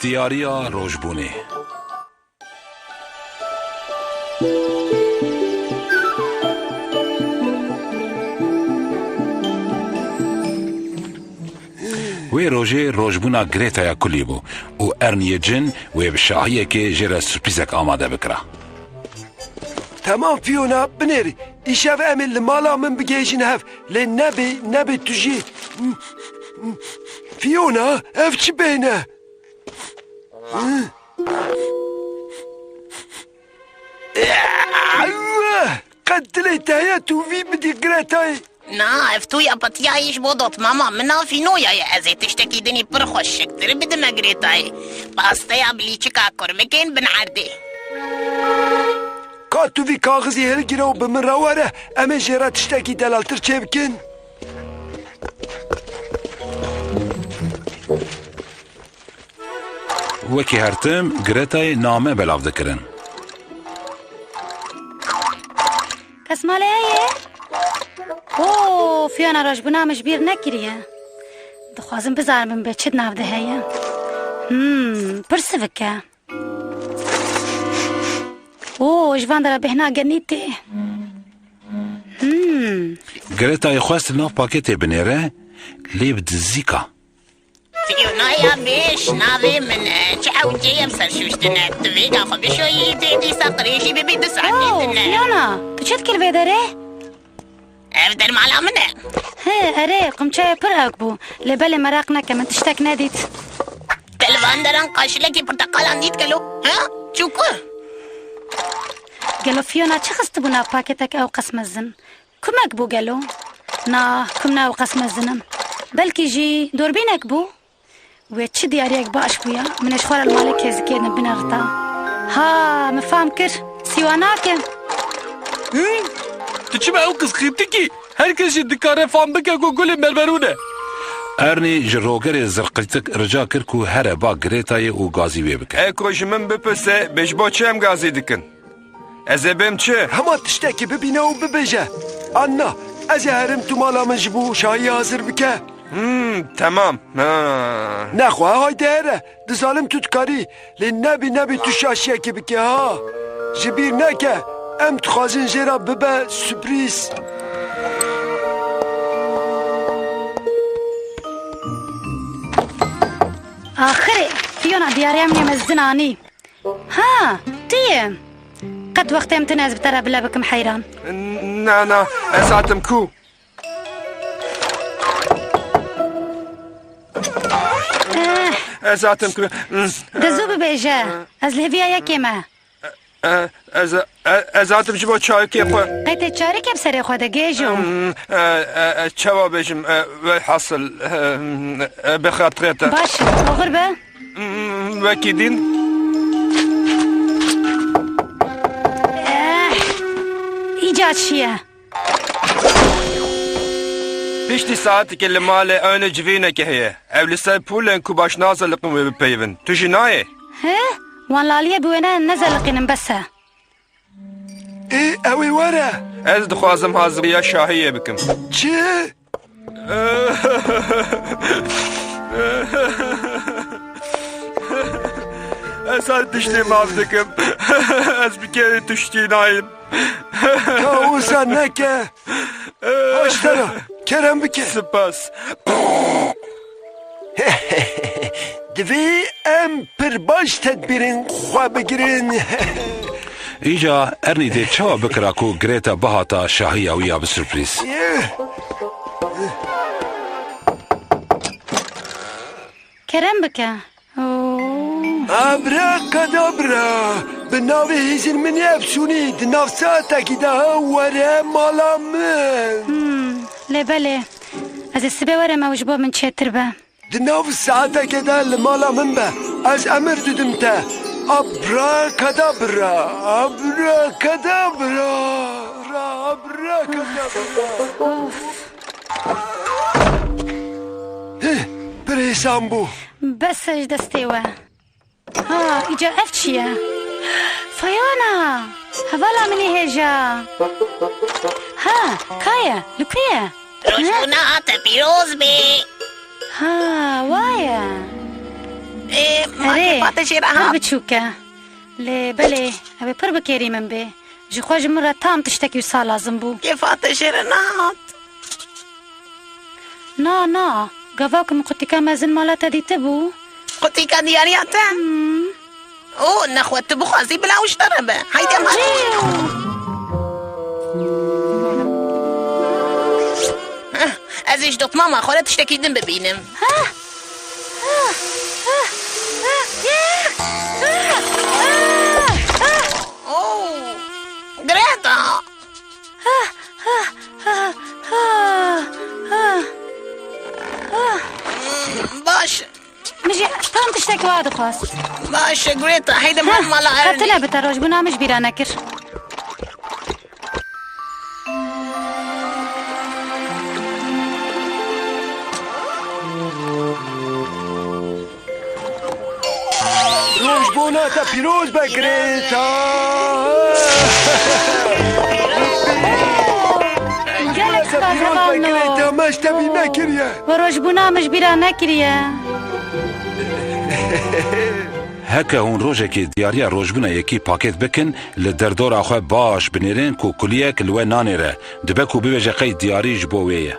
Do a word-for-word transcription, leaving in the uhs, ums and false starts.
Diyariya rojbûnê. Wê rojê rojbûna Gretaya kulî bû û Erniyê cin wê bi şahiyekê jê re surprîzek amade bikira. Temam Fiona, binêrî. Îşev em ê li mala min bigihêjin hev. Lê nebê, nebê tu jî. Fiona, ev çi bêhne? Qet dilê te heye tu vî bidî Gretayê? Na, ev tu ya patiyayî ji bo dotmama min a Fînoya ye. Ez ê tiştekî dinî pir xweşiktir bidime Gretayê. Pasteya bi lîçika kurmikên bin erdê. Ka tu vî kaxizî hilgire û bi min re were, em ê jê re tiştekî delaltir çêbikin. Wekî her tim Gretayê name belav dikirin. Kes malê heye? Oo, Fiona rojbûna min ji bîr nekiriye. Dixwazim bizanim bê çi di nav de heye. Hmm, pir sivik e. Oo, ji van dera bêhna genî tê. Hmm. Gretayê xwest li nav paketê binêre, lê bi dizîka. Fiyonaya bêş navê min e. Çi hewcê ye bi ser şûştine. Tu vêga xwe bişoyî, tê dîsa qirêjî bibî du saetê Oh, tune. Fiyona, tu çi dikir vê derê? Ev der mala min e. He, erê, qumçeyê pir ewk bû. Lê belê meraq neke, min tiştek nedît. Te li van deran qaşilekî porteqalan dît gelo? Ha? Çûku? Gelo Fiyona çi xistibû nav paketek ew qas mezin? Kumek bû gelo? Na, kum ne ew qas mezin in. Belkî jî dorbînek bû? Wê çi diyariyek baş bûya, min ê ji xwe re li malê kêzikê din binerita. Ha, min fam kir. Sîwa nake. Hı? Tu çima ew qis xîtikî? Her kes jî dikare fam bike ku gulê mermerû ne. Ernî ji rogerê zirqiltik rica kir ku here ba Gretayê û gazî wê bike. E ku ji min bipirse, bê ji bo çi em gazî dikin? Ez ê bêm çi? Hema tiştekî bibîne û bibêje. Anna, ez ê herim tu mala min ji bo şahiyê hazir bike. Hmm, temam. Ha. Nexwe, haydi here. Dizanim tu dikarî. Lê nebî, nebî tu şaşiyekê bike ha. Ji bîr neke. Em dixwazin jê re bibe sürprîz. Axirê, Fiona diyariya min ê mezin anî. Ha, tu yê. Qet wextê em tune ez bi te re bile bikim heyran. Na, na, ez hatim ku. Eh. Ez hatim ku. De zû bibêje. Ez li hêviya yekê me. Eh, ez, eh, ez hatim ji bo çayokê xwe. Qey tê çarikê bi serê xwe de gêjo. Hmm, eh, eh, eh, çawa bêjim, eh, welhasil, eh, eh, bi xatirê te. Baş, oxir be. Hmm, wekî din. Eh, îca çi ye? Piştî saetekê li malê ewne civîneke heye. Ew li ser pûl in ku baş nazeliqin wê bipeyivin. Tu jî nayê? He? Wan li aliyê bi wêne nezeliqînin bes e. Ê, ew ê were. Ez dixwazim haziriya şahiyê bikim. Çi? Ez her tiştê mav dikim. Ez bi kêrê tiştî nayim. Ka wisa neke. Paştera, kerem bike. Spas. Divê em pir baş tedbîrên xwe bigirin. Îca Ernî dê çawa bikira ku Greta bihata şahiya wî ya bi surprîz? Kerem bike. Oo. Abrakadabra! Bi navê hêzên min ê efsûnî di nav saetekî de were mala min. Hmm, lê belê. Ez ê sibê werim ew ji bo min çêtir be. Di nav saetekê de li mala min be. Ez emir didim te. Abrakadabra! Abrakadabra! Abrakadabra! Of. Hih, pir hêsan bû. Bes e ji destê we. Ha, îca ev çi ye? Fayana! Hevala min ê hêja. Ha, ka ye? Li ku ye? Rojbûna te pîroz be. Ha, wa ye. Ê, ma Erê, kêfa te jê re pir hat? Biçûk e. Lê belê, ew ê pir bi kêrî min bê. Ji xwe ji min re tam tiştekî wisa lazim bû. Kêfa te jê re nehat? Na, na. Gava ku min qutîka mezin mala te dîtibû. Qutîka diyariya te? Hmm. O, nexwe tu bixwazî bila wiştera be. Haydi ama. Heh, ez ê ji dotmama xwe re tiştekî din bibînim. Oh, Greta! Baş. Min jî tam tiştek wa dixwast. Baş e, Greta, heyde min mala Ernî. Qetine bite, rojbûna min ji bîra nekir. Rojbûna te pîroz be, Greta! Gelek spas, Greta, me ji te bîr nekiriye. We rojbûna min ji bîra nekiriye. Heke hûn rojekê diyariya rojbûna yekî pakêt bikin, li derdora xwe baş binêrin ku kuliyek li we nanêre. Dibe ku bibêje qey diyarî ji bo wê ye.